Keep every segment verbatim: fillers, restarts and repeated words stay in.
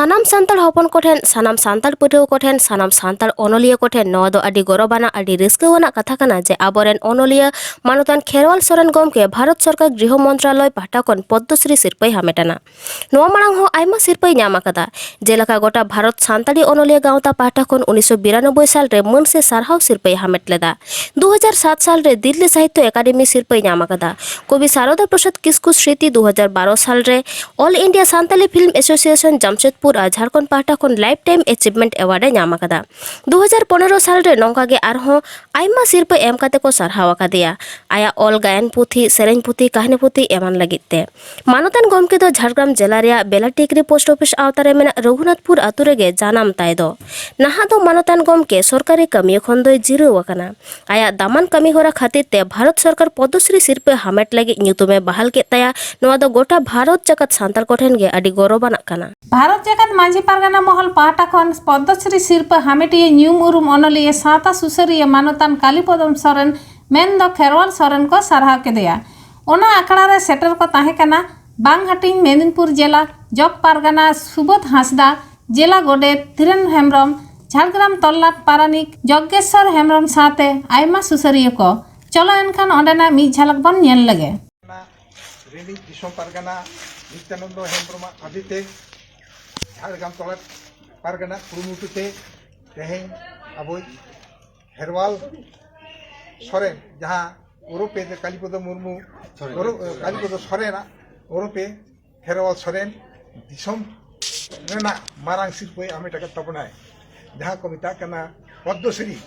ᱥᱟᱱᱟᱢ ᱥᱟᱱᱛᱟᱲ ᱦᱚᱯᱚᱱ ᱠᱚᱴᱷᱮᱱ, ᱥᱟᱱᱟᱢ ᱥᱟᱱᱛᱟᱲ ᱯᱟᱹᱴᱷᱩᱣᱟᱹ ᱠᱚᱴᱷᱮᱱ, ᱥᱟᱱᱟᱢ ᱥᱟᱱᱛᱟᱲ ᱚᱱᱚᱞᱤᱭᱟᱹ ᱠᱚᱴᱷᱮᱱ ᱱᱚᱣᱟ ᱫᱚ ᱟᱹᱰᱤ ᱜᱚᱨᱚᱵᱟᱱᱟᱜ, ᱟᱹᱰᱤ ᱨᱟᱹᱥᱠᱟᱹᱣᱟᱱᱟᱜ ᱠᱟᱛᱷᱟ ᱠᱟᱱᱟ ᱡᱮ ᱟᱵᱚᱨᱮᱱ ᱚᱱᱚᱞᱤᱭᱟᱹ ᱢᱟᱱᱚᱛᱟᱱ ᱠᱷᱮᱨᱣᱟᱞ ᱥᱚᱨᱮᱱ ᱜᱚᱢᱠᱮ ᱵᱷᱟᱨᱚᱛ ᱥᱚᱨᱠᱟᱨ ᱜᱨᱤᱦᱚ ᱢᱚᱱᱛᱨᱟᱞᱚᱭ ᱯᱟᱦᱴᱟ ᱠᱷᱚᱱ ᱯᱚᱫᱽᱫᱚᱥᱨᱤ ᱥᱤᱨᱯᱟᱹᱭ ᱦᱟᱢᱮᱴ ᱟᱱᱟ᱾ ᱱᱚᱣᱟ ᱢᱟᱲᱟᱝ ᱦᱚᱸ ᱟᱭᱢᱟ ᱥᱤᱨᱯᱟᱹᱭ ᱧᱟᱢ ᱟᱠᱟᱫᱟ, ᱡᱮᱞᱮᱠᱟ ᱜᱚᱴᱟ ᱵᱷᱟᱨᱚᱛ ᱥᱟᱱᱛᱟᱲᱤ ᱚᱱᱚᱞᱤᱭᱟᱹ ᱜᱟᱶᱛᱟ ᱯᱟᱦᱴᱟ ᱠᱷᱚᱱ ᱩᱱᱤᱥᱥᱚ ᱵᱤᱨᱟᱱᱚᱵᱵᱳᱭ ᱥᱟᱞ ᱨᱮ ᱢᱟᱹᱱ ᱥᱮ ᱥᱟᱨᱦᱟᱣ ᱥᱤᱨᱯᱟᱹᱭ ᱦᱟᱢᱮᱴ ᱞᱮᱫᱟ᱾ ᱫᱩ ᱦᱟᱡᱟᱨ ᱥᱟᱛ ᱥᱟᱞ ᱨᱮ ᱫᱤᱞᱞᱤ ᱥᱟᱦᱤᱛᱛᱚ ᱮᱠᱟᱰᱮᱢᱤ ᱥᱤᱨᱯᱟᱹᱭ ᱧᱟᱢ ᱟᱠᱟᱫᱟ᱾ ᱠᱚᱵᱤ ᱥᱟᱨᱚᱫᱟ ᱯᱨᱚᱥᱟᱫᱽ ᱠᱤᱥᱠᱩ ᱥᱨᱤᱛᱤ ᱫᱩ ᱦᱟᱡᱟᱨ ᱵᱟᱨᱚ ᱥᱟᱞ ᱨᱮ all India Santali film association Jamshedpur ᱟᱨ ᱡᱷᱟᱲᱠᱷᱚᱸᱰ ᱯᱟᱦᱴᱟ ᱠᱷᱚᱱ ᱞᱟᱭᱤᱯᱷ ᱴᱟᱭᱤᱢ ᱮᱪᱤᱵᱷᱢᱮᱱᱴ ᱮᱣᱟᱨᱰ ᱮ ᱧᱟᱢ ᱟᱠᱟᱫᱟ᱾ ᱫᱩ ᱦᱟᱡᱟᱨ ᱯᱚᱱᱮᱨᱚ ᱥᱟᱞ ᱨᱮ ᱱᱚᱝᱠᱟ ᱜᱮ ᱟᱨᱦᱚᱸ ᱟᱭᱢᱟ ᱥᱤᱨᱯᱟᱹ ᱮᱢ ᱠᱟᱛᱮ ᱠᱚ ᱥᱟᱨᱦᱟᱣ ᱟᱠᱟᱫᱮᱭᱟ᱾ ᱟᱭᱟᱜ ᱚᱞ ᱜᱟᱭᱟᱱ ᱯᱩᱛᱷᱤ, ᱥᱮᱨᱮᱧ ᱯᱩᱛᱷᱤ, ᱠᱟᱹᱦᱱᱤ ᱯᱩᱛᱷᱤ ᱮᱢᱟᱱ ᱞᱟᱹᱜᱤᱫ ᱛᱮ᱾ ᱢᱟᱱᱚᱛᱟᱱ ᱜᱚᱢᱠᱮ ᱫᱚ ᱡᱷᱟᱲᱜᱨᱟᱢ ᱡᱮᱞᱟ ᱨᱮᱭᱟᱜ ᱵᱮᱞᱟᱴᱤᱠᱨᱤ ᱯᱳᱥᱴ ᱚᱯᱷᱤᱥ ᱟᱣᱛᱟ ᱨᱮ ᱢᱮᱱᱟᱜ ᱨᱚᱜᱷᱩᱱᱟᱛᱷᱯᱩᱨ ᱟᱛᱳ ᱨᱮᱜᱮ ᱡᱟᱱᱟᱢ ᱛᱟᱭ ᱫᱚ᱾ ᱱᱟᱦᱟᱜ ᱫᱚ ᱢᱟᱱᱚᱛᱟᱱ ᱜᱚᱢᱠᱮ ᱥᱚᱨᱠᱟᱨᱤ ᱠᱟᱹᱢᱤᱭᱟᱹ ᱠᱷᱚᱱ ᱫᱚᱭ ᱡᱤᱨᱟᱹᱣ ᱟᱠᱟᱱᱟ᱾ ᱟᱭᱟᱜ ᱫᱟᱢᱟᱱ ᱠᱟᱹᱢᱤ ᱦᱚᱨᱟ ᱠᱷᱟᱹᱛᱤᱨ ᱛᱮ ᱵᱷᱟᱨᱚᱛ ᱥᱚᱨᱠᱟᱨ ᱯᱚᱫᱽᱫᱚᱥᱨᱤ ᱥᱤᱨᱯᱟᱹ ᱦᱟᱢᱮᱴ ᱞᱟᱹᱜᱤᱫ ᱧᱩᱛᱩᱢᱮ ᱵᱟᱦᱟᱞ ᱠᱮᱫ ᱛᱟᱭᱟ᱾ ᱱᱚᱣᱟ ᱫᱚ ᱜᱚᱴᱟ ᱵᱷᱟᱨᱚᱛ ᱡᱟᱠᱟᱛ ᱥᱟᱱᱛᱟᱲ ᱠᱚᱴᱷᱮᱱ ᱜᱮ ᱟᱹᱰᱤ ᱜᱚᱨᱚᱵᱟᱱᱟᱜ ᱠᱟᱱᱟ᱾ ᱵᱷᱟᱨᱚᱛ ᱡᱟᱠᱟᱛ ᱢᱟᱹᱡᱷᱤ ᱯᱟᱨᱜᱟᱱᱟ ᱢᱚᱦᱚᱞ ᱯᱟᱦᱴᱟ ᱠᱷᱚᱱ ᱯᱚᱫᱽᱫᱚᱥᱨᱤ ᱥᱤᱨᱯᱟᱹ ᱦᱟᱢᱮᱴᱤᱭᱟᱹ ᱧᱩᱢ ᱩᱨᱩᱢ ᱚᱱᱚᱞᱤᱭᱟᱹ ᱥᱟᱶᱛᱟ ᱥᱩᱥᱟᱹᱨᱤᱭᱟᱹ ᱢᱟᱱᱚᱛᱟᱱ ᱠᱟᱞᱤᱯᱚᱫᱚᱢ ᱥᱚᱨᱮᱱ ᱢᱮᱱᱫᱚ ᱠᱷᱮᱨᱣᱟᱞ ᱥᱚᱨᱮᱱ ᱠᱚ ᱥᱟᱨᱦᱟᱣ ᱠᱮᱫᱮᱭᱟ᱾ ᱚᱱᱟ ᱟᱠᱷᱲᱟ ᱨᱮ ᱥᱮᱴᱮᱨ ᱠᱚ ᱛᱟᱦᱮᱸ ᱠᱟᱱᱟ ᱵᱟᱝᱦᱟᱹᱴᱤᱧ ᱢᱮᱫᱤᱱᱯᱩᱨ ᱡᱮᱞᱟ ᱡᱚᱜᱽ ᱯᱟᱨᱜᱟᱱᱟ ᱥᱩᱵᱳᱫᱷ ᱦᱟᱸᱥᱫᱟ, ᱡᱮᱞᱟ ᱜᱚᱰᱮᱛ ᱫᱷᱤᱨᱮᱱ ᱦᱮᱢᱵᱽᱨᱚᱢ, ᱡᱷᱟᱲᱜᱨᱟᱢ ᱛᱚᱞᱞᱟᱴ ᱯᱟᱨᱟᱱᱤᱠ ᱡᱚᱜᱽᱜᱮᱥᱣᱚᱨ ᱦᱮᱢᱵᱽᱨᱚᱢ ᱥᱟᱶᱛᱮ ᱟᱭᱢᱟ ᱥᱩᱥᱟᱹᱨᱤᱭᱟᱹ ᱠᱚ᱾ ᱪᱚᱞᱚ ᱮᱱᱠᱷᱟᱱ ᱚᱸᱰᱮᱱᱟᱜ ᱢᱤᱫ ᱡᱷᱟᱞᱟᱠ ᱵᱚᱱ ᱧᱮᱞ ᱞᱮᱜᱮ᱾ ᱨᱤᱱᱤᱡ ᱫᱤᱥᱚᱢ ᱯᱟᱨᱜᱟᱱᱟ ᱱᱤᱛᱭᱟᱱᱚᱱᱫᱚ ᱦᱮᱢᱵᱽᱨᱚᱢᱟᱜ ᱟᱹᱰᱤᱛᱮ ᱡᱷᱟᱲᱜᱨᱟᱢ ᱛᱚᱞᱞᱟᱴ ᱯᱟᱨᱜᱟᱱᱟ ᱠᱩᱨᱩᱢᱩᱴᱩ ᱛᱮ ᱛᱮᱦᱮᱧ ᱟᱵᱚᱭᱤᱡ ᱠᱷᱮᱨᱣᱟᱞ ᱥᱚᱨᱮᱱ, ᱡᱟᱦᱟᱸ ᱳᱨᱚᱯᱮ ᱫᱚ ᱠᱟᱞᱤᱯᱚᱫᱚ ᱢᱩᱨᱢᱩ, ᱥᱚᱨᱮᱱ᱾ ᱳᱨᱚ-, ᱠᱟᱞᱤᱯᱚᱫᱚ ᱥᱚᱨᱮᱱᱟᱜ ᱳᱨᱚᱯᱮ ᱠᱷᱮᱨᱣᱟᱞ ᱥᱚᱨᱮᱱ ᱫᱤᱥᱚᱢ ᱨᱮᱱᱟᱜ ᱢᱟᱨᱟᱝ ᱥᱤᱨᱯᱟᱹᱭ ᱦᱟᱢᱮᱴ ᱟᱠᱟᱫ ᱛᱟᱵᱚᱱᱟᱭ, ᱡᱟᱦᱟᱸ ᱠᱚ ᱢᱮᱛᱟᱜ ᱠᱟᱱᱟ ᱯᱚᱫᱽᱫᱚᱥᱨᱤ᱾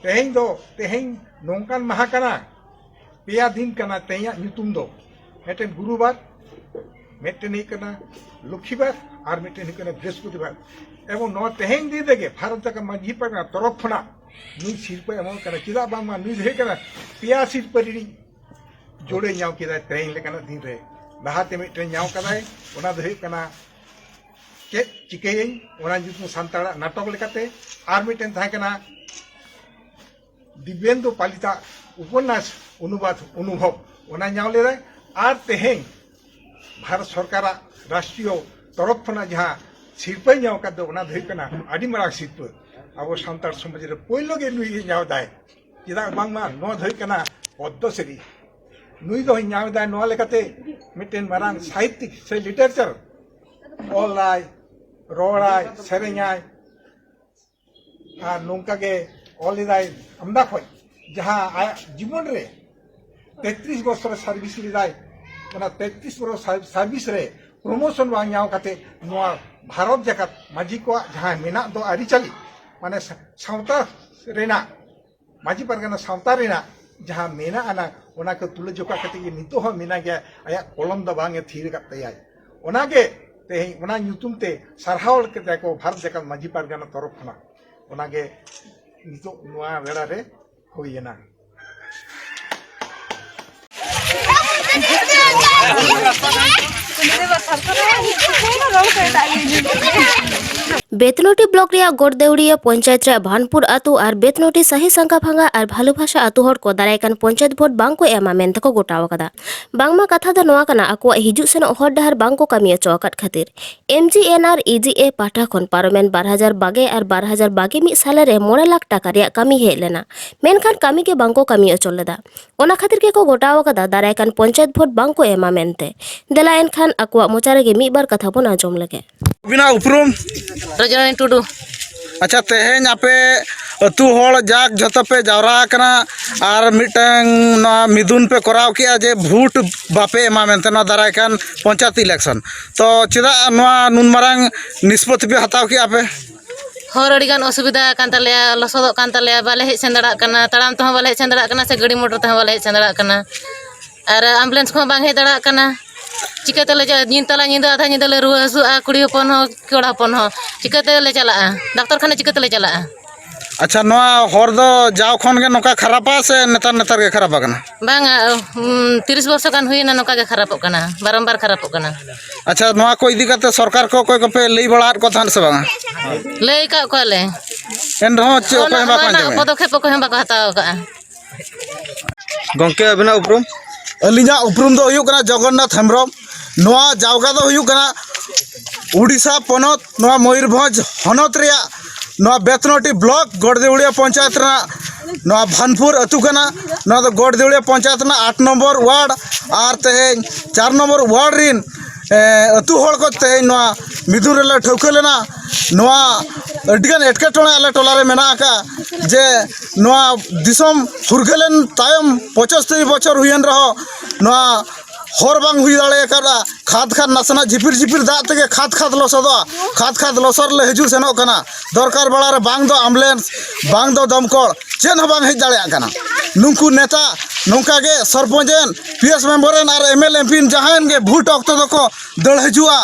ᱛᱮᱦᱮᱧ ᱫᱚ, ᱛᱮᱦᱮᱧ ᱱᱚᱝᱠᱟᱱ ᱢᱟᱦᱟ ᱠᱟᱱᱟ, ᱯᱮᱭᱟ ᱫᱤᱱ ᱠᱟᱱᱟ ᱛᱮᱦᱮᱧᱟᱜ ᱧᱩᱛᱩᱢ ᱫᱚ᱾ ᱢᱤᱫᱴᱮᱱ ᱜᱩᱨᱩᱵᱟᱨ, ᱢᱤᱫᱴᱮᱱ ᱦᱩᱭᱩᱜ ᱠᱟᱱᱟ ᱞᱚᱠᱠᱷᱤᱵᱟᱨ, ᱟᱨ ᱢᱤᱫᱴᱮᱱ ᱦᱩᱭᱩᱜ ᱠᱟᱱᱟ ᱵᱨᱤᱦᱚᱥᱯᱚᱛᱤᱵᱟᱨ᱾ ᱮᱵᱚᱝ ᱱᱚᱣᱟ ᱛᱮᱦᱮᱧ ᱫᱤᱱ ᱨᱮᱜᱮ ᱵᱷᱟᱨᱚᱛ ᱡᱟᱠᱟᱛ ᱢᱟᱹᱡᱷᱤ ᱯᱟᱨᱜᱟᱱᱟ ᱛᱚᱨᱚᱯ ᱠᱷᱚᱱᱟᱜ ᱱᱩᱭ ᱥᱤᱨᱯᱟᱹ ᱮᱢᱚᱜ ᱠᱟᱱᱟ᱾ ᱪᱮᱫᱟᱜ ᱵᱟᱝᱢᱟ ᱱᱩᱭ ᱫᱚ ᱦᱩᱭᱩᱜ ᱠᱟᱱᱟ ᱯᱮᱭᱟ ᱥᱤᱨᱯᱟᱹ ᱨᱤᱱᱤᱡ ᱡᱳᱲᱮ ᱧᱟᱢ ᱠᱮᱫᱟ ᱛᱮᱦᱮᱧ ᱞᱮᱠᱟᱱᱟᱜ ᱫᱤᱱ ᱨᱮ᱾ ᱞᱟᱦᱟᱛᱮ ᱢᱤᱫᱴᱮᱱ ᱧᱟᱢ ᱠᱟᱫᱟᱭ, ᱚᱱᱟ ᱫᱚ ᱦᱩᱭᱩᱜ ᱠᱟᱱᱟ ᱪᱮᱫ ᱪᱤᱠᱟᱹᱭᱟᱹᱧ, ᱚᱱᱟ ᱧᱩᱛᱩᱢ ᱥᱟᱱᱛᱟᱲᱟᱜ ᱱᱟᱴᱚᱠ ᱞᱮᱠᱟᱛᱮ, ᱟᱨ ᱢᱤᱫᱴᱮᱱ ᱛᱟᱦᱮᱸ ᱠᱟᱱᱟ ᱫᱤᱵᱽᱭᱮᱱᱫᱩ ᱯᱟᱞᱤᱛᱟᱜ ᱩᱯᱚᱱᱱᱟᱥ ᱚᱱᱩᱵᱟᱫ ᱚᱱᱩᱵᱷᱚᱵ, ᱚᱱᱟ ᱧᱟᱢ ᱞᱮᱫᱟᱭ᱾ ᱟᱨ ᱛᱮᱦᱮᱧ ᱵᱷᱟᱨᱚᱛ ᱥᱚᱨᱠᱟᱨᱟᱜ ᱨᱟᱥᱴᱨᱤᱭᱚ ᱛᱚᱨᱚᱯ ᱠᱷᱚᱱᱟᱜ ᱡᱟᱦᱟᱸ ᱥᱤᱨᱯᱟᱹᱭ ᱧᱟᱢ ᱟᱠᱟᱫ ᱫᱚ, ᱚᱱᱟ ᱫᱚ ᱦᱩᱭᱩᱜ ᱠᱟᱱᱟ ᱟᱹᱰᱤ ᱢᱟᱨᱟᱝ ᱥᱤᱨᱯᱟᱹ᱾ ᱟᱵᱚ ᱥᱟᱱᱛᱟᱲ ᱥᱚᱢᱟᱡᱽ ᱨᱮ ᱯᱳᱭᱞᱳ ᱜᱮ ᱱᱩᱭ ᱜᱮ ᱧᱟᱢ ᱮᱫᱟᱭ᱾ ᱪᱮᱫᱟᱜ ᱵᱟᱝᱢᱟ ᱱᱚᱣᱟ ᱫᱚ ᱦᱩᱭᱩᱜ ᱠᱟᱱᱟ ᱯᱚᱫᱽᱫᱚᱥᱨᱤ᱾ ᱱᱩᱭ ᱫᱚ ᱧᱟᱢ ᱮᱫᱟᱭ ᱱᱚᱣᱟ ᱞᱮᱠᱟᱛᱮ, ᱢᱤᱫᱴᱮᱱ ᱢᱟᱨᱟᱝ ᱥᱟᱦᱤᱛᱭᱤᱠ ᱥᱮ ᱞᱤᱴᱟᱨᱮᱪᱟᱨ, ᱚᱞᱟᱭ, ᱨᱚᱲᱟᱭ, ᱥᱮᱨᱮᱧᱟᱭ, ᱟᱨ ᱱᱚᱝᱠᱟ ᱜᱮ ᱚᱞ ᱮᱫᱟᱭ ᱟᱢᱫᱟ ᱠᱷᱚᱡ, ᱡᱟᱦᱟᱸ ᱟᱭᱟᱜ ᱡᱤᱵᱚᱱ ᱨᱮ ᱛᱮᱛᱨᱤᱥ ᱵᱚᱪᱷᱚᱨ ᱥᱟᱨᱵᱷᱤᱥ ᱞᱮᱫᱟᱭ᱾ ᱚᱱᱟ ᱛᱮᱛᱨᱤᱥ ᱵᱚᱪᱷᱚᱨ ᱥᱟᱨ-, ᱥᱟᱨᱵᱷᱤᱥ ᱨᱮ ᱯᱨᱚᱢᱳᱥᱚᱱ ᱵᱟᱝ ᱧᱟᱢ ᱠᱟᱛᱮ ᱱᱚᱣᱟ ᱵᱷᱟᱨᱚᱛ ᱡᱟᱠᱟᱛ ᱢᱟᱹᱡᱷᱤ ᱠᱚᱣᱟᱜ ᱡᱟᱦᱟᱸ ᱢᱮᱱᱟᱜ ᱫᱚ ᱟᱹᱨᱤᱪᱟᱹᱞᱤ, ᱢᱟᱱᱮ ᱥᱟ-, ᱥᱟᱶᱛᱟ ᱨᱮᱱᱟᱜ, ᱢᱟᱹᱡᱷᱤ ᱯᱟᱨᱜᱟᱱᱟ ᱥᱟᱶᱛᱟ ᱨᱮᱱᱟᱜ ᱡᱟᱦᱟᱸ ᱢᱮᱱᱟᱜ ᱟᱱᱟ, ᱚᱱᱟ ᱠᱚ ᱛᱩᱞᱟᱹ ᱡᱚᱠᱷᱟ ᱠᱟᱛᱮ ᱜᱮ ᱱᱤᱛᱚᱜ ᱦᱚᱸ ᱢᱮᱱᱟᱜ ᱜᱮᱭᱟ, ᱟᱭᱟᱜ ᱠᱚᱞᱚᱢ ᱫᱚ ᱵᱟᱝ ᱮ ᱛᱷᱤᱨ ᱟᱠᱟᱫ ᱛᱟᱭᱟᱭ᱾ ᱚᱱᱟᱜᱮ ᱛᱮᱦᱮᱧ ᱚᱱᱟ ᱧᱩᱛᱩᱢ ᱛᱮ ᱥᱟᱨᱦᱟᱣ ᱠᱮᱫᱟ ᱠᱚ ᱵᱷᱟᱨᱚᱛ ᱡᱟᱠᱟᱛ ᱢᱟᱹᱡᱷᱤ ᱯᱟᱨᱜᱟᱱᱟ ᱛᱚᱨᱚᱯ ᱠᱷᱚᱱᱟᱜ᱾ ᱚᱱᱟᱜᱮ ᱱᱤᱛᱚᱜ ᱱᱚᱣᱟ ᱵᱮᱲᱟ ᱨᱮ ᱦᱩᱭ ᱮᱱᱟ᱾ ᱵᱮᱛᱱᱚᱴᱤ ᱵᱞᱚᱠ ᱨᱮᱭᱟᱜ ᱜᱚᱲᱫᱮᱣᱲᱤᱭᱟᱹ ᱯᱚᱧᱪᱟᱭᱮᱛ ᱨᱮ ᱵᱷᱟᱱᱯᱩᱨ ᱟᱹᱛᱩ ᱟᱨ ᱵᱮᱛᱱᱚᱴᱤ ᱥᱟᱹᱦᱤ ᱥᱟᱝᱜᱟᱵᱷᱟᱝᱜᱟ ᱟᱨ ᱵᱷᱟᱞᱩᱵᱷᱟᱥᱟ ᱟᱹᱛᱩ ᱦᱚᱲ ᱠᱚ ᱫᱟᱨᱟᱭ ᱠᱟᱱ ᱯᱚᱧᱪᱟᱭᱮᱛ ᱵᱷᱳᱴ ᱵᱟᱝ ᱠᱚ ᱮᱢᱟ ᱢᱮᱱᱛᱮ ᱠᱚ ᱜᱚᱴᱟᱣ ᱟᱠᱟᱫᱟ᱾ ᱵᱟᱝᱢᱟ ᱠᱟᱛᱷᱟ ᱫᱚ ᱱᱚᱣᱟ ᱠᱟᱱᱟ, ᱟᱠᱚᱣᱟᱜ ᱦᱤᱡᱩᱜ ᱥᱮᱱᱚᱜ ᱦᱚᱨ ᱰᱟᱦᱟᱨ ᱵᱟᱝ ᱠᱚ ᱠᱟᱹᱢᱤ ᱚᱪᱚ ᱟᱠᱟᱫ ᱠᱷᱟᱹᱛᱤᱨ᱾ ᱮᱢ ᱡᱤ ᱮᱱ ᱟᱨ ᱤ ᱡᱤ ᱮ ᱯᱟᱦᱴᱟ ᱠᱷᱚᱱ ᱯᱟᱨᱚᱢᱮᱱ ᱵᱟᱨ ᱦᱟᱡᱟᱨ ᱵᱟᱜᱮ ᱟᱨ ᱵᱟᱨ ᱦᱟᱡᱟᱨ ᱵᱟᱜᱮ ᱢᱤᱫ ᱥᱟᱞᱮ ᱨᱮ ᱢᱚᱬᱮ ᱞᱟᱠᱷ ᱴᱟᱠᱟ ᱨᱮᱭᱟᱜ ᱠᱟᱹᱢᱤ ᱦᱮᱡ ᱞᱮᱱᱟ, ᱢᱮᱱᱠᱷᱟᱱ ᱠᱟᱹᱢᱤ ᱜᱮ ᱵᱟᱝ ᱠᱚ ᱠᱟᱹᱢᱤ ᱚᱪᱚ ᱞᱮᱫᱟ᱾ ᱚᱱᱟ ᱠᱷᱟᱹᱛᱤᱨ ᱜᱮᱠᱚ ᱜᱚᱴᱟᱣ ᱟᱠᱟᱫᱟ ᱫᱟᱨᱟᱭ ᱠᱟᱱ ᱯᱚᱧᱪᱟᱭᱮᱛ ᱵᱷᱳᱴ ᱵᱟᱝ ᱠᱚ ᱮᱢᱟ ᱢᱮᱱᱛᱮ᱾ ᱫᱮᱞᱟ ᱮᱱᱠᱷᱟᱱ ᱟᱠᱚᱣᱟᱜ ᱢᱚᱪᱟ ᱨᱮᱜᱮ ᱢᱤᱫ ᱵᱟᱨ ᱠᱟᱛᱷᱟ ᱵᱚᱱ ᱟᱸᱡᱚᱢ ᱞᱮᱜᱮ᱾ ᱟᱹᱵᱤᱱᱟᱜ ᱩᱯᱨᱩᱢ? ᱨᱚᱡᱚᱱᱤ ᱴᱩᱰᱩ᱾ ᱟᱪᱪᱷᱟ, ᱛᱮᱦᱮᱧ ᱟᱯᱮ ᱟᱹᱛᱩ ᱦᱚᱲ ᱡᱟᱠ ᱡᱷᱚᱛᱚ ᱯᱮ ᱡᱟᱣᱨᱟ ᱟᱠᱟᱱᱟ ᱟᱨ ᱢᱤᱫᱴᱟᱝ ᱱᱚᱣᱟ ᱢᱤᱫᱩᱱ ᱯᱮ ᱠᱚᱨᱟᱣ ᱠᱮᱜᱼᱟ ᱡᱮ ᱵᱷᱳᱴ ᱵᱟᱯᱮ ᱮᱢᱟ ᱢᱮᱱᱛᱮ ᱱᱚᱣᱟ ᱫᱟᱨᱟᱭ ᱠᱟᱱ ᱯᱚᱧᱪᱟᱭᱮᱛ ᱤᱞᱮᱠᱥᱚᱱ, ᱛᱚ ᱪᱮᱫᱟᱜ ᱱᱚᱣᱟ ᱱᱩᱱ ᱢᱟᱨᱟᱝ ᱱᱤᱥᱯᱚᱛᱤ ᱯᱮ ᱦᱟᱛᱟᱣ ᱠᱮᱜᱼᱟ ᱯᱮ? ᱦᱚᱨ ᱟᱹᱰᱤ ᱜᱟᱱ ᱚᱥᱩᱵᱤᱫᱷᱟ ᱟᱠᱟᱱ ᱛᱟᱞᱮᱭᱟ, ᱞᱚᱥᱚᱫᱚᱜ ᱠᱟᱱ ᱛᱟᱞᱮᱭᱟ, ᱵᱟᱞᱮ ᱦᱮᱡ ᱥᱮᱱ ᱫᱟᱲᱮᱭᱟᱜ ᱠᱟᱱᱟ, ᱛᱟᱲᱟᱢ ᱛᱮᱦᱚᱸ ᱵᱟᱞᱮ ᱦᱮᱡ ᱥᱮᱱ ᱫᱟᱲᱮᱭᱟᱜ ᱠᱟᱱᱟ ᱥᱮ ᱜᱟᱹᱰᱤ ᱢᱚᱴᱚᱨ ᱛᱮᱦᱚᱸ ᱵᱟᱞᱮ ᱦᱮᱡ ᱥᱮᱱ ᱫᱟᱲᱮᱭᱟᱜ ᱠᱟᱱᱟ᱾ ᱟᱨ ᱮᱢᱵᱩᱞᱮᱱᱥ ᱠᱚᱦᱚᱸ ᱵᱟᱝ ᱦᱮᱡ ᱫᱟᱲᱮᱭᱟᱜ ᱠᱟᱱᱟ᱾ ᱪᱤᱠᱟᱹ ᱛᱮᱞᱮ ᱪᱟᱞᱟᱜᱼᱟ? ᱧᱤᱫᱟᱹ ᱛᱟᱞᱟ ᱧᱤᱫᱟᱹ, ᱟᱫᱷᱟ ᱧᱤᱫᱟᱹ ᱞᱮ ᱨᱩᱣᱟᱹ ᱦᱟᱹᱥᱩᱜᱼᱟ, ᱠᱩᱲᱤ ᱦᱚᱯᱚᱱ ᱦᱚᱸ, ᱠᱚᱲᱟ ᱦᱚᱯᱚᱱ ᱦᱚᱸ᱾ ᱪᱤᱠᱟᱹ ᱛᱮᱞᱮ ᱪᱟᱞᱟᱜᱼᱟ? ᱰᱟᱠᱛᱚᱨ ᱠᱷᱟᱱᱟ ᱪᱤᱠᱟᱹ ᱛᱮᱞᱮ ᱪᱟᱞᱟᱜᱼᱟ? ᱟᱪᱪᱷᱟ, ᱱᱚᱣᱟ ᱦᱚᱨ ᱫᱚ ᱡᱟᱣ ᱠᱷᱚᱱ ᱜᱮ ᱱᱚᱝᱠᱟ ᱠᱷᱟᱨᱟᱯᱟ ᱥᱮ ᱱᱮᱛᱟᱨ ᱱᱮᱛᱟᱨ ᱜᱮ ᱠᱷᱟᱨᱟᱯ ᱟᱠᱟᱱᱟ? ᱵᱟᱝᱟ, ᱩᱢ, ᱛᱤᱨᱤᱥ ᱵᱚᱨᱥᱚ ᱜᱟᱱ ᱦᱩᱭᱮᱱᱟ ᱱᱚᱝᱠᱟ ᱜᱮ ᱠᱷᱟᱨᱟᱯᱚᱜ ᱠᱟᱱᱟ, ᱵᱟᱨᱚᱢᱵᱟᱨ ᱠᱷᱟᱨᱟᱯᱚᱜ ᱠᱟᱱᱟ᱾ ᱟᱪᱪᱷᱟ, ᱱᱚᱣᱟ ᱠᱚ ᱤᱫᱤ ᱠᱟᱛᱮ ᱥᱚᱨᱠᱟᱨ ᱠᱚ ᱚᱠᱚᱭ ᱠᱚᱯᱮ ᱞᱟᱹᱭ ᱵᱟᱲᱟᱣᱟᱫ ᱠᱚ ᱛᱟᱦᱮᱸᱫ ᱥᱮ ᱵᱟᱝᱟ? ᱞᱟᱹᱭ ᱟᱠᱟᱫ ᱠᱚᱣᱟᱞᱮ᱾ ᱮᱱ ᱨᱮᱦᱚᱸ ᱪᱮᱫ ᱚᱠᱚᱭ ᱚᱱᱟ, ᱦᱚᱸ ᱵᱟᱠᱚ ᱚᱱᱟ ᱟᱸᱡᱚᱢᱮᱫᱼᱟ? ᱯᱚᱫᱚᱠᱷᱮᱯ ᱚᱠᱚᱭ ᱦᱚᱸ ᱵᱟᱠᱚ ᱦᱟᱛᱟᱣ ᱟᱠᱟᱫᱼᱟ᱾ ᱜᱚᱢᱠᱮ, ᱟᱹᱵᱤᱱᱟᱜ ᱩᱯᱨᱩᱢ? ᱟᱹᱞᱤᱧᱟᱜ ᱩᱯᱨᱩᱢ ᱫᱚ ᱦᱩᱭᱩᱜ ᱠᱟᱱᱟ ᱡᱚᱜᱚᱱᱱᱟᱛᱷ ᱦᱮᱢᱵᱨᱚᱢ᱾ ᱱᱚᱣᱟ ᱡᱟᱣᱜᱟ ᱫᱚ ᱦᱩᱭᱩᱜ ᱠᱟᱱᱟ ᱩᱰᱤᱥᱟ ᱯᱚᱱᱚᱛ, ᱱᱚᱣᱟ ᱢᱚᱭᱩᱨᱵᱷᱚᱸᱡᱽ ᱦᱚᱱᱚᱛ ᱨᱮᱭᱟᱜ ᱱᱚᱣᱟ ᱵᱮᱛᱱᱚᱴᱤ ᱵᱞᱚᱠ ᱜᱚᱲᱫᱮᱣᱲᱤᱭᱟ ᱯᱚᱧᱪᱟᱭᱮᱛ ᱨᱮᱱᱟᱜ ᱱᱚᱣᱟ ᱵᱷᱟᱱᱯᱩᱨ ᱟᱹᱛᱩ ᱠᱟᱱᱟ᱾ ᱱᱚᱣᱟ ᱫᱚ ᱜᱚᱲᱫᱮᱣᱲᱤᱭᱟ ᱯᱚᱧᱪᱟᱭᱮᱛ ᱨᱮᱱᱟᱜ ᱟᱴ ᱱᱚᱢᱵᱚᱨ ᱣᱟᱨᱰ ᱟᱨ ᱛᱮᱦᱮᱧ ᱪᱟᱨ ᱱᱚᱢᱵᱚᱨ ᱣᱟᱨᱰ ᱨᱤᱱ, ᱮ, ᱟᱹᱛᱩ ᱦᱚᱲ ᱠᱚ ᱛᱮᱦᱮᱧ ᱱᱚᱣᱟ ᱢᱤᱫᱩᱱ ᱨᱮᱞᱮ ᱴᱷᱟᱹᱣᱠᱟᱹ ᱞᱮᱱᱟ᱾ ᱱᱚᱣᱟ ᱟᱹᱰᱤᱜᱟᱱ ᱮᱴᱠᱮᱴᱚᱬᱮ ᱟᱞᱮ ᱴᱚᱞᱟ ᱨᱮ ᱢᱮᱱᱟᱜ ᱟᱠᱟᱫᱼᱟ, ᱡᱮ ᱱᱚᱣᱟ ᱫᱤᱥᱚᱢ ᱯᱷᱩᱨᱜᱟᱹᱞᱮᱱ ᱛᱟᱭᱚᱢ ᱯᱚᱸᱪᱟᱥ ᱵᱚᱪᱷᱚᱨ ᱦᱩᱭᱮᱱ ᱨᱮᱦᱚᱸ ᱱᱚᱣᱟ ᱦᱚᱨ ᱵᱟᱝ ᱦᱩᱭ ᱫᱟᱲᱮ ᱟᱠᱟᱫᱼᱟ᱾ ᱠᱷᱟᱫᱽ ᱠᱷᱟᱫᱽ ᱱᱟᱥᱮᱱᱟᱜ ᱡᱷᱤᱯᱤᱨ ᱡᱷᱤᱯᱤᱨ ᱫᱟᱜ ᱛᱮᱜᱮ ᱠᱷᱟᱫᱽ ᱠᱷᱟᱫᱽ ᱞᱚᱥᱚᱫᱚᱜᱼᱟ᱾ ᱠᱷᱟᱫᱽ ᱠᱷᱟᱫᱽ ᱞᱚᱥᱚᱫ ᱞᱮ ᱦᱤᱡᱩᱜ ᱥᱮᱱᱚᱜ ᱠᱟᱱᱟ᱾ ᱫᱚᱨᱠᱟᱨ ᱵᱮᱲᱟ ᱨᱮ ᱵᱟᱝ ᱫᱚ ᱟᱢᱵᱩᱞᱮᱱᱥ, ᱵᱟᱝ ᱫᱚ ᱫᱚᱢᱠᱚᱞ, ᱪᱮᱫ ᱦᱚᱸ ᱵᱟᱝ ᱦᱮᱡ ᱫᱟᱲᱮᱭᱟᱜ ᱠᱟᱱᱟ᱾ ᱱᱩᱠᱩ ᱱᱮᱛᱟ ᱱᱚᱝᱠᱟ ᱜᱮ ᱥᱚᱨᱯᱚᱧᱪ ᱮᱱ, ᱯᱤ ᱮᱥ ᱢᱮᱢᱵᱚᱨ ᱮᱱ ᱟᱨ M L M P N ᱡᱟᱦᱟᱸᱭ ᱮᱱ ᱜᱮ ᱵᱷᱳᱴ ᱚᱠᱛᱚ ᱫᱚᱠᱚ ᱫᱟᱹᱲ ᱦᱤᱡᱩᱜᱼᱟ,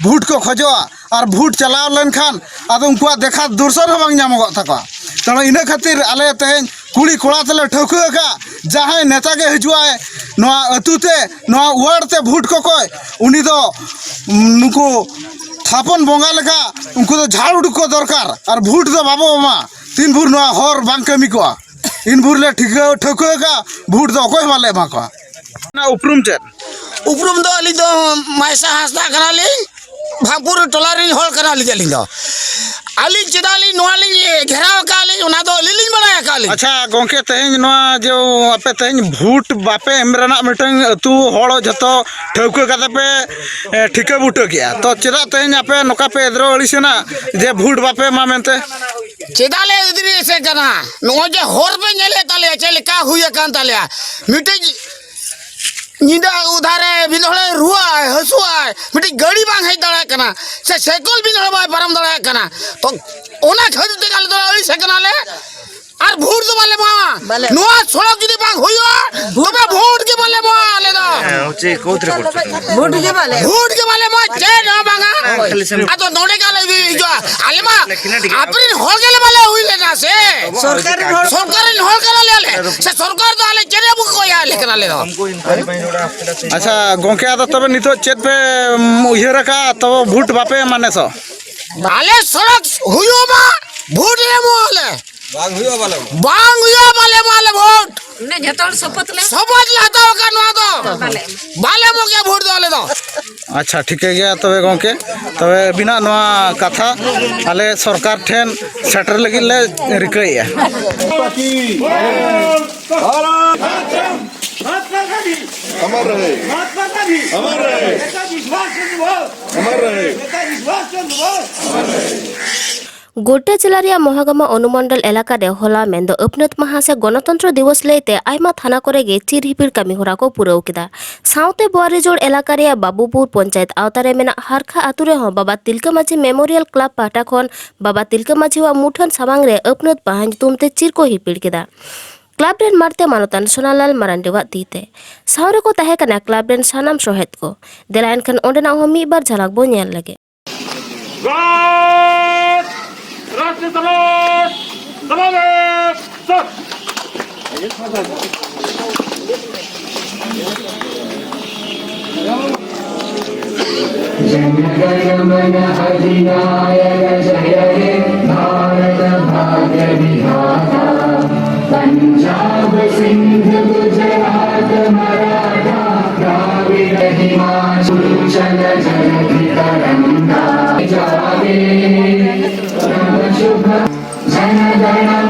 ᱵᱷᱳᱴ ᱠᱚ ᱠᱷᱚᱡᱚᱜᱼᱟ᱾ ᱟᱨ ᱵᱷᱳᱴ ᱪᱟᱞᱟᱣ ᱞᱮᱱᱠᱷᱟᱱ ᱟᱫᱚ ᱩᱱᱠᱩᱣᱟᱜ ᱫᱮᱠᱷᱟ ᱫᱚᱨᱥᱚᱱ ᱦᱚᱸ ᱵᱟᱝ ᱧᱟᱢᱚᱜᱚᱜ ᱛᱟᱠᱚᱣᱟ᱾ ᱛᱟᱦᱞᱮ ᱤᱱᱟᱹ ᱠᱷᱟᱹᱛᱤᱨ ᱟᱞᱮ ᱛᱮᱦᱮᱧ ᱠᱩᱲᱤ ᱠᱚᱲᱟ ᱛᱮᱞᱮ ᱴᱷᱟᱹᱣᱠᱟᱹ ᱟᱠᱟᱫ, ᱡᱟᱦᱟᱸᱭ ᱱᱮᱛᱟ ᱜᱮ ᱦᱤᱡᱩᱜᱼᱟᱭ ᱱᱚᱣᱟ ᱟᱹᱛᱩ ᱛᱮ, ᱱᱚᱣᱟ ᱣᱟᱨᱰ ᱛᱮ ᱵᱷᱳᱴ ᱠᱚᱠᱚᱭ, ᱩᱱᱤ ᱫᱚ, ᱩᱢ, ᱱᱩᱠᱩ ᱛᱷᱟᱯᱚᱱ ᱵᱚᱸᱜᱟ ᱞᱮᱠᱟ ᱩᱱᱠᱩ ᱫᱚ ᱡᱷᱟᱲ ᱩᱰᱩᱠ ᱠᱚ ᱫᱚᱨᱠᱟᱨ᱾ ᱟᱨ ᱵᱷᱳᱴ ᱫᱚ ᱵᱟᱵᱚ ᱮᱢᱟ ᱛᱤᱱ ᱵᱷᱳᱨ ᱱᱚᱣᱟ ᱦᱚᱨ ᱵᱟᱝ ᱠᱟᱹᱢᱤ ᱠᱚᱜᱼᱟ, ᱤᱱ ᱵᱷᱳᱨ ᱞᱮ ᱴᱷᱤᱠᱟᱹ ᱴᱷᱟᱹᱣᱠᱟᱹ ᱟᱠᱟᱫ, ᱵᱷᱳᱴ ᱫᱚ ᱚᱠᱚᱭ ᱦᱚᱸ ᱵᱟᱞᱮ ᱮᱢᱟ ᱠᱚᱣᱟ᱾ ᱚᱱᱟ ᱩᱯᱨᱩᱢ ᱪᱮᱫ? ᱩᱯᱨᱩᱢ ᱫᱚ ᱟᱹᱞᱤᱧ ᱫᱚ ᱢᱟᱭᱥᱟ ᱦᱟᱸᱥᱫᱟ ᱠᱟᱱᱟᱞᱤᱧ, ᱵᱷᱟᱜᱽᱯᱩᱨ ᱴᱚᱞᱟ ᱨᱤᱱ ᱦᱚᱲ ᱠᱟᱱᱟᱞᱤᱧ ᱟᱹᱞᱤᱧ ᱫᱚ᱾ ᱟᱹᱞᱤᱧ ᱪᱮᱫᱟᱜ ᱞᱤᱧ ᱱᱚᱣᱟ ᱞᱤᱧ ᱜᱷᱮᱨᱟᱣ ᱟᱠᱟᱫ ᱞᱤᱧ, ᱚᱱᱟ ᱫᱚ ᱟᱹᱞᱤᱧ ᱞᱤᱧ ᱵᱟᱲᱟᱭ ᱟᱠᱟᱫ ᱞᱤᱧ᱾ ᱟᱪᱪᱷᱟ ᱜᱚᱢᱠᱮ, ᱛᱮᱦᱮᱧ ᱱᱚᱣᱟ ᱡᱮ ᱟᱯᱮ ᱛᱮᱦᱮᱧ ᱵᱷᱳᱴ ᱵᱟᱯᱮ ᱮᱢ ᱨᱮᱱᱟᱜ ᱢᱤᱫᱴᱟᱝ ᱟᱹᱛᱩ ᱦᱚᱲ ᱡᱷᱚᱛᱚ ᱴᱷᱟᱹᱣᱠᱟᱹ ᱠᱟᱛᱮ ᱯᱮ, ᱮ, ᱴᱷᱤᱠᱟᱹ ᱵᱩᱴᱟᱹ ᱠᱮᱜᱼᱟ, ᱛᱚ ᱪᱮᱫᱟᱜ ᱛᱮᱦᱮᱧ ᱟᱯᱮ ᱱᱚᱝᱠᱟ ᱯᱮ ᱮᱫᱽᱨᱚ ᱟᱹᱲᱤᱥ ᱮᱱᱟ ᱡᱮ ᱵᱷᱳᱴ ᱵᱟᱯᱮ ᱮᱢᱟ ᱢᱮᱱᱛᱮ? ᱪᱮᱫᱟᱜ ᱞᱮ ᱮᱫᱽᱨᱤ ᱮᱥᱮ ᱠᱟᱱᱟ? ᱱᱚᱜᱼᱚᱭ ᱡᱮ ᱦᱚᱨ ᱯᱮ ᱧᱮᱞᱮᱫ ᱛᱟᱞᱮᱭᱟ ᱪᱮᱫ ᱞᱮᱠᱟ ᱦᱩᱭ ᱟᱠᱟᱱ ᱛᱟᱞᱮᱭᱟ, ᱢᱤᱫᱴᱤᱡ ᱧᱤᱫᱟᱹ ᱩᱫᱷᱟᱨᱮ ᱢᱤᱫ ᱦᱚᱲᱮ ᱨᱩᱣᱟᱹᱜᱼᱟᱭ, ᱦᱟᱹᱥᱩᱜᱼᱟᱭ, ᱢᱤᱫᱴᱤᱡ ᱜᱟᱹᱰᱤ ᱵᱟᱝ ᱦᱮᱡ ᱫᱟᱲᱮᱭᱟᱜ ᱠᱟᱱᱟ, ᱥᱮ ᱥᱟᱭᱠᱮᱞ ᱢᱤᱫ ᱦᱚᱲ ᱵᱟᱭ ᱯᱟᱨᱚᱢ ᱫᱟᱲᱮᱭᱟᱜ ᱠᱟᱱᱟ᱾ ᱛᱚ ᱚᱱᱟ ᱠᱷᱟᱹᱛᱤᱨ ᱛᱮᱜᱮ ᱟᱞᱮ ᱫᱚ ᱟᱹᱲᱤᱥ ᱟᱠᱟᱱᱟᱞᱮ᱾ ᱟᱨ ᱵᱷᱳᱴ ᱫᱚ ᱵᱟᱞᱮ ᱮᱢᱟ᱾ ᱵᱟᱞᱮ ᱱᱚᱣᱟ ᱥᱚᱲᱚᱠ ᱡᱩᱫᱤ ᱵᱟᱝ ᱦᱩᱭᱩᱜᱼᱟ, ᱛᱚᱵᱮ ᱵᱷᱳᱴ ᱜᱮ ᱵᱟᱞᱮ ᱮᱢᱟ ᱟᱞᱮ ᱫᱚ᱾ ᱦᱮᱸ, ᱦᱚᱪᱪᱷᱮ, ᱠᱳᱫᱽ ᱨᱮ ᱠᱳᱫᱽ ᱨᱮ᱾ ᱵᱷᱳᱴ ᱜᱮ ᱵᱟᱞᱮ ᱵᱷᱳᱴ ᱜᱮ ᱵᱟᱞᱮ ᱮᱢᱟ, ᱪᱮᱫ ᱦᱚᱸ ᱵᱟᱝᱟ᱾ ᱦᱮᱸ, ᱠᱷᱟᱹᱞᱤ ᱥᱮᱢ ᱟᱫᱚ ᱱᱚᱰᱮ ᱜᱮ ᱟᱞᱮ ᱦᱤᱡᱩᱜᱼᱟ᱾ ᱟᱞᱮ ᱢᱟ ᱟᱯᱮ ᱨᱮᱱ ᱦᱚᱲ ᱜᱮᱞᱮ ᱵᱟᱞᱮ ᱦᱩᱭ ᱞᱮᱱᱟ ᱥᱮ᱾ ᱥᱚᱨᱠᱟᱨ ᱨᱮᱱ ᱦᱚᱲ᱾ ᱥᱚᱨᱠᱟᱨ ᱨᱮᱱ ᱦᱚᱲ ᱠᱟᱱᱟᱞᱮ ᱟᱞᱮ᱾ ᱥᱮ ᱥᱚᱨᱠᱟᱨ ᱫᱚ ᱟᱞᱮ ᱪᱮᱫ ᱮ ᱮᱢ ᱠᱚᱭᱟ ᱟᱞᱮ ᱠᱟᱱᱟᱞᱮ ᱫᱚ᱾ ᱟᱪᱪᱷᱟ ᱜᱚᱝᱠᱮ, ᱟᱫᱚ ᱛᱚᱵᱮ ᱱᱤᱛᱚᱜ ᱪᱮᱫ ᱯᱮ, ᱩᱢ, ᱩᱭᱦᱟᱹᱨ ᱟᱠᱟᱫᱼᱟ? ᱛᱚᱵᱮ ᱵᱷᱳᱴ ᱵᱟᱯᱮ ᱮᱢᱟ ᱱᱮᱥᱚᱜ? ᱟᱞᱮ ᱥᱚᱲᱚᱠ ᱦᱩᱭᱩᱜ ᱢᱟ, ᱵᱷᱳᱴ ᱮᱢᱚᱜ ᱟᱞᱮ᱾ ᱵᱟᱝ ᱦᱩᱭᱩᱜᱼᱟ, ᱵᱟᱞᱮ ᱮᱢᱟ᱾ ᱵᱟᱝ ᱦᱩᱭᱩᱜᱼᱟ, ᱵᱟᱞᱮ ᱮᱢᱟ ᱟᱞᱮ ᱵᱷᱳᱴ᱾ ᱚᱸᱰᱮ ᱡᱷᱚᱛᱚ ᱦᱚᱲ ᱥᱚᱯᱚᱛ ᱞᱮ ᱥᱚᱯᱚᱛ ᱞᱮ ᱦᱟᱛᱟᱣ ᱟᱠᱟᱫ ᱱᱚᱣᱟ ᱫᱚ᱾ ᱵᱟᱞᱮ ᱮᱢᱟ᱾ ᱵᱟᱞᱮ ᱮᱢᱚᱜ ᱜᱮᱭᱟ ᱵᱷᱳᱴ ᱫᱚ ᱟᱞᱮ ᱫᱚ᱾ ᱟᱪᱪᱷᱟ, ᱴᱷᱤᱠᱟᱹ ᱜᱮᱭᱟ ᱛᱚᱵᱮ ᱜᱚᱢᱠᱮ, ᱛᱚᱵᱮ ᱟᱹᱵᱤᱱᱟᱜ ᱱᱚᱣᱟ ᱠᱟᱛᱷᱟ ᱟᱞᱮ ᱥᱚᱨᱠᱟᱨ ᱴᱷᱮᱱ ᱥᱮᱴᱮᱨ ᱞᱟᱹᱜᱤᱫ ᱞᱮ ᱨᱤᱠᱟᱹᱭᱮᱫᱼᱟ᱾ ᱚᱢᱚᱨ ᱨᱚᱦᱮ, ᱚᱢᱚᱨ ᱨᱚᱦᱮ, ᱚᱢᱚᱨ ᱨᱚᱦᱮ᱾ ᱜᱳᱰᱰᱟ ᱡᱮᱞᱟ ᱨᱮᱭᱟᱜ ᱢᱚᱦᱟᱜᱟᱢᱟ ᱚᱱᱩᱢᱚᱱᱰᱚᱞ ᱮᱞᱟᱠᱟ ᱨᱮ ᱦᱚᱞᱟ ᱢᱮᱱᱫᱚ ᱟᱹᱯᱱᱟᱹᱛ ᱢᱟᱦᱟ ᱥᱮ ᱜᱚᱱᱚᱛᱚᱱᱛᱨᱚ ᱫᱤᱵᱚᱥ ᱞᱟᱹᱭᱛᱮ ᱟᱭᱢᱟ ᱛᱷᱟᱱᱟ ᱠᱚᱨᱮ ᱜᱮ ᱪᱤᱨ ᱦᱤᱯᱤᱲ ᱠᱟᱹᱢᱤ ᱦᱚᱨᱟ ᱠᱚ ᱯᱩᱨᱟᱹᱣ ᱠᱮᱫᱟ᱾ ᱥᱟᱶᱛᱮ ᱵᱳᱣᱟᱨᱤᱡᱳᱲ ᱮᱞᱟᱠᱟ ᱨᱮᱭᱟᱜ ᱵᱟᱵᱩᱯᱩᱨ ᱯᱚᱧᱪᱟᱭᱮᱛ ᱟᱣᱛᱟ ᱨᱮ ᱢᱮᱱᱟᱜ ᱦᱟᱨᱠᱷᱟ ᱟᱹᱛᱩ ᱨᱮᱦᱚᱸ ᱵᱟᱵᱟ ᱛᱤᱞᱠᱟᱹ ᱢᱟᱹᱡᱷᱤ ᱢᱮᱢᱳᱨᱤᱭᱟᱞ ᱠᱞᱟᱵᱽ ᱯᱟᱦᱴᱟ ᱠᱷᱚᱱ ᱵᱟᱵᱟ ᱛᱤᱞᱠᱟᱹ ᱢᱟᱹᱡᱷᱤᱣᱟᱜ ᱢᱩᱴᱷᱟᱹᱱ ᱥᱟᱢᱟᱝ ᱨᱮ ᱟᱹᱯᱱᱟᱹᱛ ᱢᱟᱦᱟ ᱧᱩᱛᱩᱢ ᱛᱮ ᱪᱤᱨ ᱠᱚ ᱦᱤᱯᱤᱲ ᱠᱮᱫᱟ᱾ ᱠᱞᱟᱵᱽ ᱨᱮᱱ ᱢᱟᱨᱛᱮ ᱢᱟᱱᱚᱛᱟᱱ ᱥᱳᱱᱟᱞᱟᱞ ᱢᱟᱨᱟᱱᱰᱤᱣᱟᱜ ᱛᱤ ᱛᱮ᱾ ᱥᱟᱶ ᱨᱮᱠᱚ ᱛᱟᱦᱮᱸ ᱠᱟᱱᱟ ᱠᱞᱟᱵᱽ ᱨᱮᱱ ᱥᱟᱱᱟᱢ ᱥᱚᱦᱮᱫ ᱠᱚ᱾ ᱫᱮᱞᱟ ᱮᱱᱠᱷᱟᱱ ᱚᱸᱰᱮᱱᱟᱜ ᱦᱚᱸ ᱢᱤᱫ ᱵᱟᱨ ᱡᱷᱟᱞᱟᱠ ᱵᱚ ᱧᱮᱞ ᱞᱮᱜᱮ᱾ ᱨᱟᱡᱽ! ᱨᱟᱡᱽ ᱥᱚᱢᱟᱡᱽ! ᱥᱚᱢᱟᱡᱽ! जनगणमन अधिनायक जय हे भारत भाग्य विधाता। पंजाब सिंध गुजरात मराठा द्राविड़ हिमाचल जलधि तरंगा जागे। जनगण